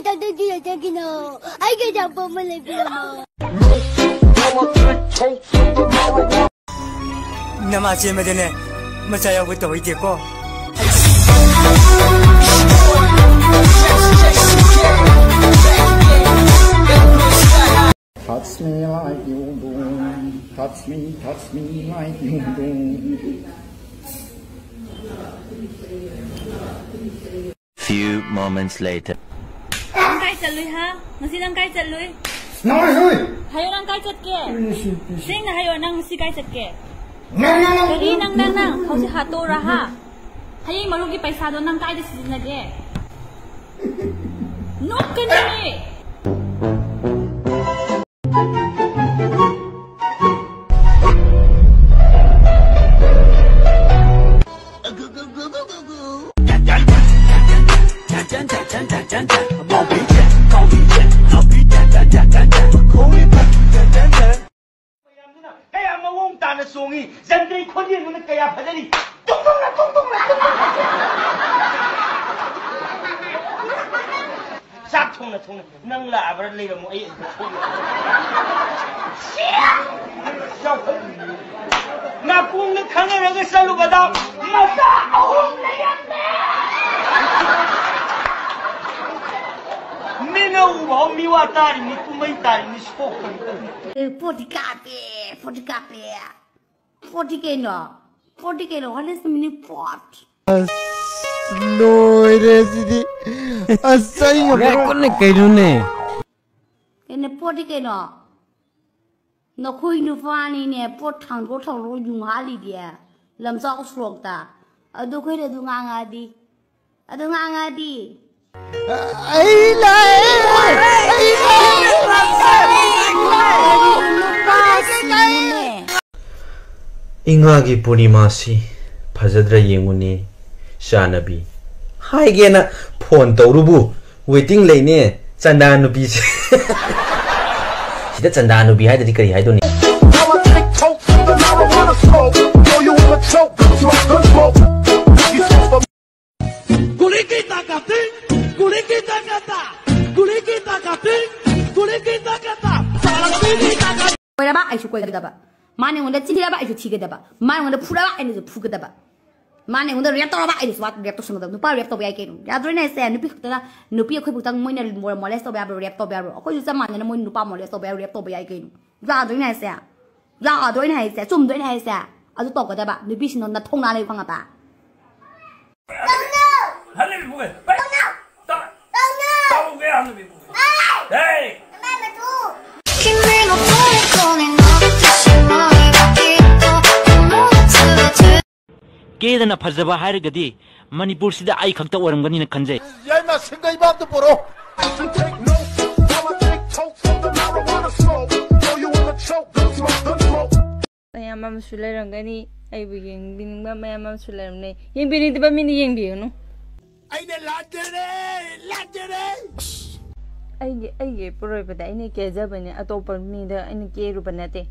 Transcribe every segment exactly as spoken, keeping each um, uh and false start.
ꯇꯥꯗꯗꯤ ꯌꯥꯖꯒꯤꯅꯣ꯫ ꯑꯩꯒꯤ ꯑꯆꯥꯄꯣꯠ ꯑꯃ ꯂꯩꯕꯤꯔꯝꯃꯣ꯫ ꯅꯃꯥ ꯆꯦꯟꯕꯗꯅꯦ ꯃꯆꯥ ꯌꯥꯎꯕ ꯇꯧꯍꯩꯗꯦꯀꯣ꯫ Touch me like you do. Touch me, touch me like you do. Few moments later. ꯅꯪ ꯀꯥꯏ ꯆꯠꯂꯨꯏ ꯍꯥ? ꯉꯁꯤ ꯅꯪ ꯀꯥꯏ ꯆꯠꯂꯨꯏ? ꯅꯪ ꯍꯥꯏ! ꯍꯥꯏꯌꯣ, ꯅꯪ ꯀꯥꯏ ꯆꯠꯀꯦ? ꯁꯤ, ꯁꯤ, ꯁꯤ꯫ ꯁꯦꯡꯅ ꯍꯥꯏꯌꯣ, ꯅꯪ ꯉꯁꯤ ꯀꯥꯏ ꯆꯠꯀꯦ? ꯅꯪ, ꯅꯪ, ꯅꯪ, ꯀꯔꯤ ꯅꯪ, ꯅꯪ, ꯅꯪ? ꯅꯪ ꯍꯧꯖꯤꯛ ꯍꯥꯠꯇꯣꯛꯑꯣꯔꯥ ꯍꯥ? ꯍꯌꯦꯡ ꯃꯔꯨꯞꯀꯤ ꯄꯩꯁꯥꯗꯣ ꯅꯪ ꯀꯥꯏꯗ ꯁꯤꯖꯤꯟꯅꯒꯦ? ꯅꯣꯛꯀꯅꯤ! ꯃꯌꯥꯝꯗꯨꯅ ꯀꯌꯥ ꯃꯑꯣꯡ ꯇꯥꯅ ꯆꯣꯡꯉꯤ, ꯖꯟꯇ꯭ꯔꯤ ꯈꯣꯟꯖꯦꯜꯗꯨꯅ ꯀꯌꯥ ꯐꯖꯔꯤ꯫ ꯇꯨꯡꯗꯨꯡꯅ, ꯇꯨꯡꯗꯨꯡꯅ, ꯇꯨꯡꯗꯨꯡꯅ꯫ ꯆꯥꯛ ꯊꯣꯡꯅ ꯊꯣꯡꯅ ꯅꯪ ꯂꯥꯛꯑꯕ꯭ꯔꯥ ꯂꯩꯔꯝꯃꯣ, ꯑꯩ ꯑꯗꯨꯝ ꯊꯣꯛꯑꯒꯦ꯫ ꯅꯥꯀꯣꯡꯗ ꯈꯪꯅꯔꯒ ꯆꯠꯂꯨꯕꯗ ꯃꯆꯥ ꯑꯍꯨꯝ ꯂꯩꯔꯝꯃꯦ꯫ ꯃꯤꯅ ꯎꯕ ꯃꯤꯋꯥ ꯇꯥꯔꯤꯅꯤ, ꯀꯨꯝꯍꯩ ꯇꯥꯔꯤꯅꯤ, ꯁꯣꯛꯀꯅꯤ꯫ ꯄꯣꯠꯇꯤ ꯀꯥꯞꯄꯦ, ꯄꯣꯠꯇꯤ ꯀꯥꯞꯄꯦ꯫ ꯄꯣꯠꯇꯤ ꯀꯩꯅꯣ? ꯄꯣꯠꯇꯤ ꯀꯩꯅꯣ? What is the meaning pot? ꯑꯁ, ꯂꯣꯏꯔꯦ ꯁꯤꯗꯤ꯫ ꯑꯁ, ꯑꯩ ꯉꯝꯃꯔꯣꯏ꯫ ꯀꯩꯅꯣꯅꯦ? ꯀꯩꯅꯣ ꯄꯣꯠꯇꯤ ꯀꯩꯅꯣ? ꯅꯈꯣꯏ ꯅꯨꯄꯥꯅꯤꯅꯦ ꯄꯣꯠ ꯊꯥꯡꯗꯣꯛ ꯊꯥꯡꯗꯣꯛ ꯌꯨꯡ ꯍꯥꯜꯂꯤꯗꯤ ꯂꯝꯖꯥꯎ ꯁꯣꯔꯣꯛꯇ꯫ ꯑꯗꯨ ꯑꯩꯈꯣꯏꯅ ꯑꯗꯨ ꯉꯥꯡꯉꯛꯑꯗꯤ? ꯑꯗꯨ ꯉꯥꯡꯉꯛꯑꯗꯤ? ꯑꯩ ꯂꯥꯛꯑꯦ! ꯑꯩ ꯂꯥꯛꯑꯦ! ꯅꯨꯄꯥꯁꯤꯡꯅꯤꯅꯦ꯫ ꯏꯉꯥꯒꯤ ꯄꯨꯔꯅꯤꯃꯥꯁꯤ ꯐꯖꯗ꯭ꯔꯥ ꯌꯦꯡꯉꯨꯅꯦ ꯆꯥꯟꯅꯕꯤ꯫ ꯍꯥꯏꯒꯦꯅ ꯐꯣꯟ ꯇꯧꯔꯨꯕꯨ ꯋꯦꯇꯤꯡ ꯂꯩꯅꯦ ꯆꯟꯗꯥ ꯅꯨꯄꯤꯁꯦ꯫ ꯁꯤꯗ ꯆꯟꯗꯥ ꯅꯨꯄꯤ ꯍꯥꯏꯗ꯭ꯔꯗꯤ ꯀꯔꯤ ꯍꯥꯏꯗꯣꯏꯅꯤ? Politiquita, Captain! Politiquita, Captain! Kulikita kating, kulikita kata, salasini taka. ꯀꯣꯏꯔꯕ ꯑꯩꯁꯨ ꯀꯣꯏꯒꯗꯕ, ꯃꯥꯅ ꯑꯩꯉꯣꯟꯗ ꯆꯤꯟꯊꯤꯔꯕ ꯑꯩꯁꯨ ꯊꯤꯒꯗꯕ, ꯃꯥꯅ ꯑꯩꯉꯣꯟꯗ ꯐꯨꯔꯕ ꯑꯩꯅꯁꯨ ꯐꯨꯒꯗꯕ, ꯃꯥꯅ ꯑꯩꯉꯣꯟꯗ ꯔꯦꯞ ꯇꯧꯔꯕ ꯑꯩꯅꯁꯨ ꯃꯥ ꯔꯦꯞ ꯇꯧꯁꯟꯒꯗꯕ꯫ ꯅꯨꯄꯥ ꯔꯦꯞ ꯇꯧꯕ ꯌꯥꯏ ꯀꯩꯅꯣ? ꯌꯥꯗ꯭ꯔꯣꯏꯅꯦ ꯍꯥꯏꯁꯦ? ꯅꯨꯄꯤ ꯈꯛꯇꯅ, ꯅꯨꯄꯤ ꯑꯩꯈꯣꯏ ꯈꯛꯇꯪ ꯃꯣꯏꯅ ꯃꯣꯂꯦꯁ ꯇꯧꯕ ꯌꯥꯕ꯭ꯔꯣ? ꯔꯦꯞ ꯇꯧꯕ ꯌꯥꯕ꯭ꯔꯣ? ꯑꯩꯈꯣꯏꯁꯨ ꯆꯞ ꯃꯥꯟꯅꯅ ꯃꯣꯏ ꯅꯨꯄꯥ ꯃꯣꯂꯦꯁ ꯇꯧꯕ ꯌꯥꯕ꯭ꯔꯣ? ꯔꯦꯞ ꯇꯧꯕ ꯌꯥꯏ ꯀꯩꯅꯣ? ꯌꯥꯗ꯭ꯔꯣꯏꯅꯦ ꯍꯥꯏꯁꯦ? ꯌꯥꯗ꯭ꯔꯣꯏꯅꯦ ꯍꯥꯏꯁꯦ? ꯆꯨꯝꯗ꯭ꯔꯣꯏꯅꯦ ꯍꯥꯏꯁꯦ? ꯑꯗꯨ ꯇꯧꯒꯗꯕ ꯅꯨꯄꯤꯁꯤꯡꯗꯣ ꯅꯊꯧꯅꯥ ꯂꯩꯌꯨ ꯈꯪꯉꯕ? ꯍꯜꯂꯦ ꯐꯨꯒꯦ꯫ ꯇꯥ-, ꯇꯥꯍꯧꯒꯦ ꯍꯥꯟꯅ ꯐꯨꯒꯦ꯫ ꯍꯦ! ꯀꯦꯗꯅ ꯐꯖꯕ ꯍꯥꯏꯔꯒꯗꯤ ꯃꯅꯤꯄꯨꯔꯁꯤꯗ ꯑꯩ ꯈꯛꯇ ꯑꯣꯏꯔꯝꯒꯅꯤꯅ ꯈꯟꯖꯩ꯫ ꯌꯥꯏꯃ, ꯁꯤꯡꯒꯩꯕꯥꯛꯇꯨ ꯄꯨꯔꯛꯑꯣ꯫ ꯃꯌꯥꯝ ꯑꯃꯁꯨ ꯂꯩꯔꯝꯒꯅꯤ, ꯑꯩꯕꯨ ꯌꯦꯡꯕꯤꯅꯤꯡꯕ ꯃꯌꯥꯝ ꯑꯃꯁꯨ ꯂꯩꯔꯝꯅꯤ꯫ ꯌꯦꯡꯕꯤꯅꯤꯡꯗꯕ ꯃꯤꯅ ꯌꯦꯡꯕꯤꯒꯅꯨ꯫ ꯑꯩꯅ ꯂꯥꯟꯖꯔꯦ, ꯂꯥꯟꯖꯔꯦ꯫ ꯑꯩꯒꯤ, ꯑꯩꯒꯤ ꯏꯄꯨꯔꯣꯏꯕꯗ ꯑꯩꯅ ꯀꯦꯖꯕꯅꯦ, ꯑꯇꯣꯞꯄ ꯃꯤꯗ ꯑꯩꯅ ꯀꯦꯔꯨꯕ ꯅꯠꯇꯦ꯫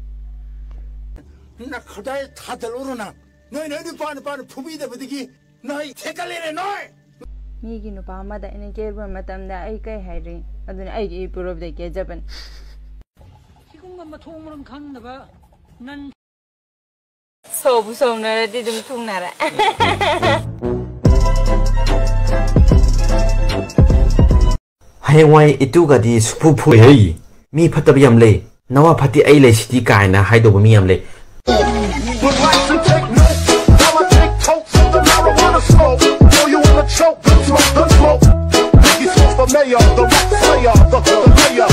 ꯅꯈꯗꯥꯏ ꯊꯥꯗꯠꯂꯨꯔꯣ ꯅꯪ꯫ ꯅꯣꯏ, ꯅꯣꯏ ꯅꯨꯄꯥ ꯅꯨꯄꯥꯅ ꯐꯨꯕꯤꯗꯕꯗꯒꯤ ꯅꯣꯏ ꯊꯦꯛꯀꯠꯂꯦꯅꯦ ꯅꯣꯏ꯫ ꯃꯤꯒꯤ ꯅꯨꯄꯥ ꯑꯃꯗ ꯑꯩꯅ ꯀꯦꯔꯨꯕ ꯃꯇꯝꯗ ꯑꯩ ꯀꯩ ꯍꯥꯏꯔꯤ? ꯑꯗꯨꯅ ꯑꯩꯒꯤ ꯏꯄꯨꯔꯣꯏꯕꯗ ꯀꯦꯖꯕꯅꯤ꯫ ꯁꯤꯒꯨꯝꯕ ꯃꯊꯣꯡ ꯃꯔꯝ ꯈꯪꯗꯕ ꯅꯟ ꯁꯧꯕꯨ ꯁꯧꯅꯔꯗꯤ ꯑꯗꯨꯝ ꯊꯨꯡꯅꯔꯦ꯫ ꯍꯌꯦꯡꯋꯥꯏ ꯏꯇꯨꯒꯗꯤ ꯁꯨꯐꯨ ꯐꯨꯔꯣꯏꯍꯦ꯫ ꯃꯤ ꯐꯠꯇꯕ ꯌꯥꯝ ꯂꯩ꯫ "ꯅꯋꯥ ꯐꯠꯇꯦ, ꯑꯩ ꯂꯩꯁꯤꯗꯤ" ꯀꯥꯏꯅ ꯍꯥꯏꯗꯧꯕ ꯃꯤ ꯌꯥꯝ ꯂꯩ꯫ Would like to take notes, politic talks of the marijuana smoke. Throw you in the choke, gun smoke, gun smoke. Biggie smoke for mayor, the rock slayer, the hood mayor.